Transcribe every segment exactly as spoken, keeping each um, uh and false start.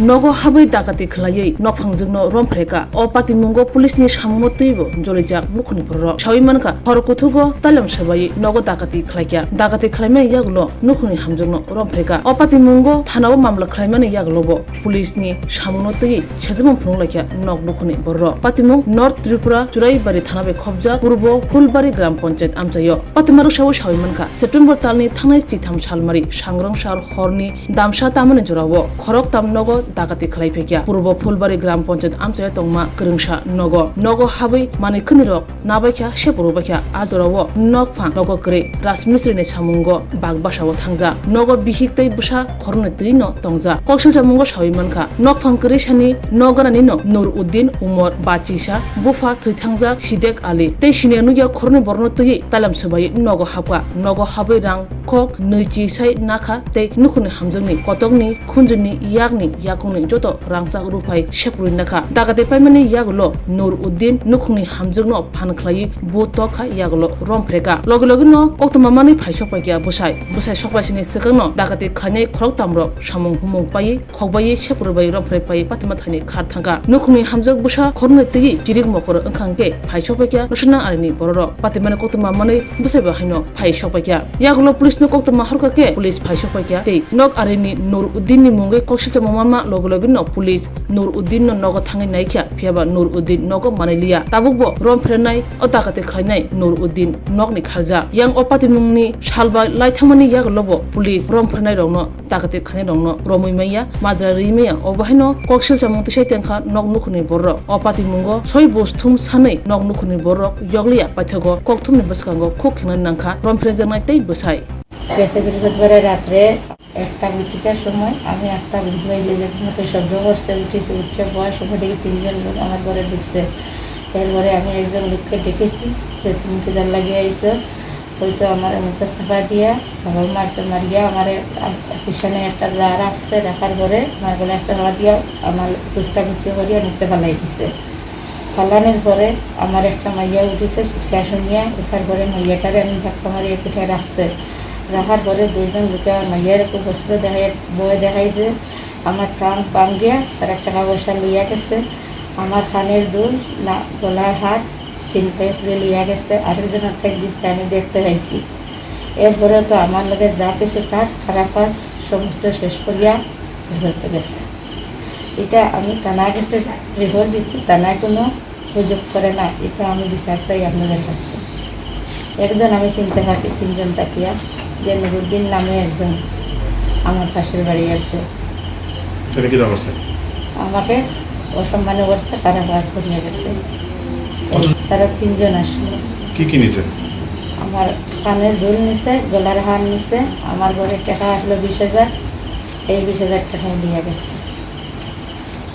Nogo habwi dakati khlaiwi nokphangjwkno romphrekha. O patimungo police ni samungno twibo jolijak nukhungni bororok. Sawi mankha, hor kuthugo talam swbaiwi nogo dakati khlaikha. Dakati khlaimani yagulo nukhungni hamjwkno romphrekha. O patimungo thanao mamla khlaimani yagulobo police ni samungno twiwi sejamung phunuk laikha nok nukhungni bororok. Patimung North Tripura Churaibari thana bai khopjak Purbo Phulbari Gram Panchayat amchaio. Patimung rwksawo sawi mankha, September talni thangnai chitham salmari sangrong sal horni damsa tamani jorao khoroktam nogo dakati khlai phaikha. Purbo Phulbari Gram Panchayat amchaio tongma kwrwngsa nogo. Nogo habwi manwi khwnirok nabaikha, sephuru baikha. A jorao nokphang nogo kwrwi Rajmistri ni samungo bak basao thangjak. Nogo bihik tei bwsa khoroknwi twi no tongjak. Koksilchamungo sawi mankha, nokphang kwrwi sani nok ganani no Nur Uddin, umor bachisa, bupha thwi thangjak Sidek Ali tei siniya nukya khoroknwi borokno twiwi talam swbaiwi nogo hapkha. Nogo habwi rang kok nwi chi sai nakha tei nukhungni hamjwkni kotokni khunjwini yakni yakungni joto rangchak ruphai seprwi nakha. Dakati paimani yagulo Nur Uddin nukhungni hamjwkno phan khlaiwi bo tokha yagulo romphrekha. Logi logino koktwma manwi phaisok paikha bwsai. Bwsai sokpaisini swkangno dakati khlainai khoroktamrok samung humung paiwi khokbaiwi seprwi bai romphre paiwi patima thani khar thangkha. Nukhungni hamjwk bwsa khoroknwi twiwi chirik mokoro wngkha hwnkhe phaisok paikha nosina arini bororok. Patimani koktwma manwi bwsaibo haino phai sokpaikha. Yagulo police no koktwma horkha khe police phai sokpaikha tei nok arini Nur Uddin ni mungwi koksilchamo manma logi logi no police Nur Uddin no nogo thangwi naikha, phiyaba Nur Uddin nogo manwi liya. Tabukbo romphrenai o dakati khlainai Nur Uddin nokni kharjak. Yang o patimungni salbai lai thangmani yagulobo police romphrenai rokno dakati khainai rokno romwi manya, majra rwi manya, obo haino koksilchamung tisai tengkha nok nukhungni bororok. O patimungo soi bus thum sanwi nok nukhungni bororok yokliya paithago kokthumni bwskango khuk khengnani nangkha romphrejaknai tei bwsai. গেছে বৃহস্পতিবারে রাত্রে একটা ঘটিকার সময় আমি একটা ঘুমাই যে যে মতো শব্দ করছে, উঠেছি, উঠে বওয়ার সময় দেখি তিনজন লোক আমার ঘরে ঢুকছে। এরপরে আমি একজন লোককে ডেকেছি যে, "তুমি কিদার লাগিয়ে আইছো?" হয়তো আমার মুখে চাপা দিয়া তারপর মারছে, মারিয়া আমার পিছনে একটা যা রাখছে, রাখার পরে আমার গলায় একটা হাত দিয়া আমার কুস্তা কুস্তি করিয়া নিচে ফালাই দিছে। ফালানোর পরে আমার একটা মাইয়া উঠেছে, চিৎকার শুনিয়া উঠার পরে মাইয়াটারে আমি ধাক্কা মারিয়া পিঠে রাখছে। রাখার পরে দুইজন লোকে আমার মাইয়ার খুব অস্ত্র দেখাই, ভয় দেখাইছে। আমার ট্রাঙ্ক ভাঙ্গিয়া তারা টাকা পয়সা লইয়া গেছে। আমার কানের দুল, না, গলার হার, চিনতে খুলে লইয়া গেছে। আরেকজন একটা দিচ্ছে, আমি দেখতে পাইছি। এরপরে তো আমার লগে যা কিছু তার খারাপ কাজ সমস্ত শেষ করিয়া ঘুরতে গেছে। এটা আমি থানার কাছে রিপোর্ট দিচ্ছি, থানায় কোনো সুযোগ করে না। এটা আমি বিচার চাই আপনাদের কাছে। একজন আমি চিনতে পারছি, তিনজন তাকিয়া, যে নুরুদ্দিন নামে একজন আমার পাশের বাড়ি আছে। তাহলে কি করছে? আমাকে অসম্মানী অবস্থা খারাপ কাজ করিয়া গেছে। কত? তারা তিনজন আসলো। কি কি নিছে? আমার কানের দুল নিছে, গলার হার নিছে, আমার ঘরে টাকা আসলো বিশ হাজার, এই বিশ হাজার টাকা নিয়ে গেছে।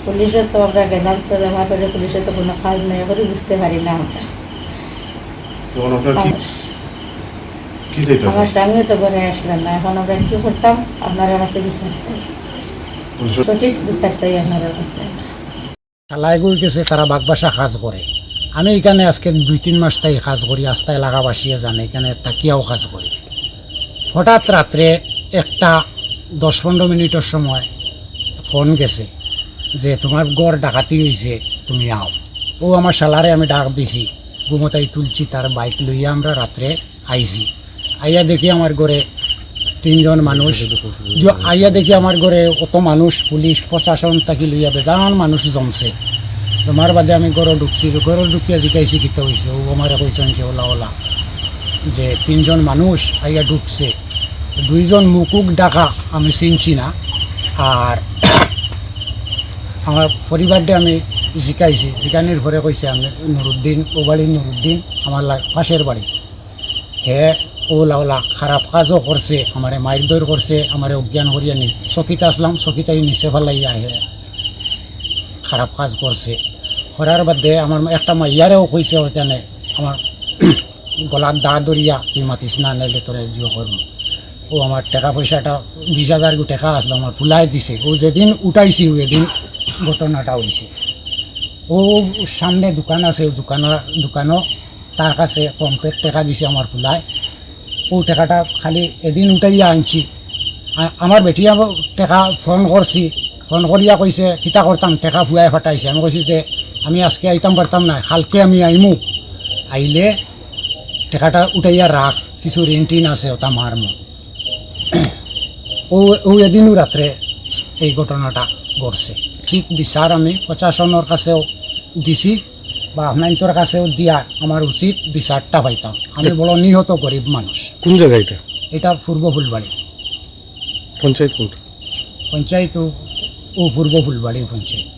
পুলিশে তো আমরা গেলাম, তো যাওয়ার পরে পুলিশে তো কোনো কাজ নেই, করে বুঝতে পারি না আমরা। তখন আপনার কি, আমার, কি চাইতেছেন? আমার স্বামীও তো ঘরে আসলেন না, এখন আমরা কি করতাম? আপনারা কাছে বিচার চাই, মানে সব সঠিক বিচার চাই আপনারা কাছে। চালাইগুড়ি গেছে, তারা বাগবাসা কাজ করে। আমি এখানে আজকে দুই তিন মাস তাই কাজ করি, আস্তা এলাকাবাসীয়ে জানে, এখানে তাকিয়াও কাজ করি। হঠাৎ রাত্রে একটা দশ পনেরো মিনিটের সময় ফোন গেছে যে, "তোমার ঘর ডাকাতি হয়েছে, তুমি আও।" ও আমার শালারে আমি ডাক দিছি, ঘুমোতাই তুলছি, তার বাইক লইয়া আমরা রাত্রে আইছি। আইয়া দেখি আমার ঘরে তিনজন মানুষ, জ-, আইয়া দেখি আমার ঘরে অত মানুষ, পুলিশ, প্রশাসন থাকি লইয়া বেজান মানুষ জমছে। জমার বাদে আমি ঘরে ঢুকছি, ঘরে ঢুকিয়া জিজ্ঞাসি কিতা হয়েছে, ও আমারে কইছেন যে ওলা ওলা, যে তিনজন মানুষ আইয়া ঢুকছে, দুইজন মুকুক ডাকা আমি চিনছি না, আর আমার পরিবারটা আমি জিকাইছি, জিকানির পরে কইছে আমি নুরুদ্দিন, ও বাড়ি নুরুদ্দিন, আমার লা-, পাশের বাড়ি। হে ওলা ওলা খারাপ কাজও করছে, আমারে মারধর করছে, আমারে অজ্ঞান করিয়া নি-, চকিত আসলাম, চকিতাই নিচে ফালাইয়া হে খারাপ কাজ করছে। করার বাদে আমার একটা মাইয়ারেও কইছে ওখানে, আমার গলার দা ধরিয়া, "তুই মাতিস না, নাইলে তোরে জিও করবো।" ও আমার টাকা পয়সাটা, বিশ হাজার গো টাকা আসলো, আমার ফুলাই দিছে। ও যেদিন উঠাইছি, ওই দিন ঘটনাটা হয়েছে। ও সামনে দোকান আছে, ও দোকান, দোকানও তার কাছে কম পেট টাকা দিছে আমার ফুলায়। ও টাকাটা খালি এদিন উঠাইয়া আনছি। আ-, আমার বেটি আবার টাকা ফোন করছি, ফোন করিয়া কইছে, "কিতা করতাম, টেকা ফুয়ায় ফাটাইছে।" আমি কইছি যে, "আমি আজকে আইতাম পারতাম না, কালকে আমি আইমু, আইলে টেকাটা উঠাইয়া রাখ, কিছু ঋণ টিন আছে, ওটা মারমু।" ও, ও এদিনও রাত্রে এই ঘটনাটা ঘটছে। উচিত বিচার আমি প্রশাসনের কাছেও দিছি বা আপনাইন্তর কাছেও দিয়া আমার উচিত বিচারটা পাইতাম। আমি বড় নিহত গরিব মানুষ। কোন জায়গা এটা? এটা পূর্ব ফুলবাড়ি। পঞ্চায়েত কোনটা? পঞ্চায়েত ও, ও পূর্ব ফুলবাড়ি পঞ্চায়েত।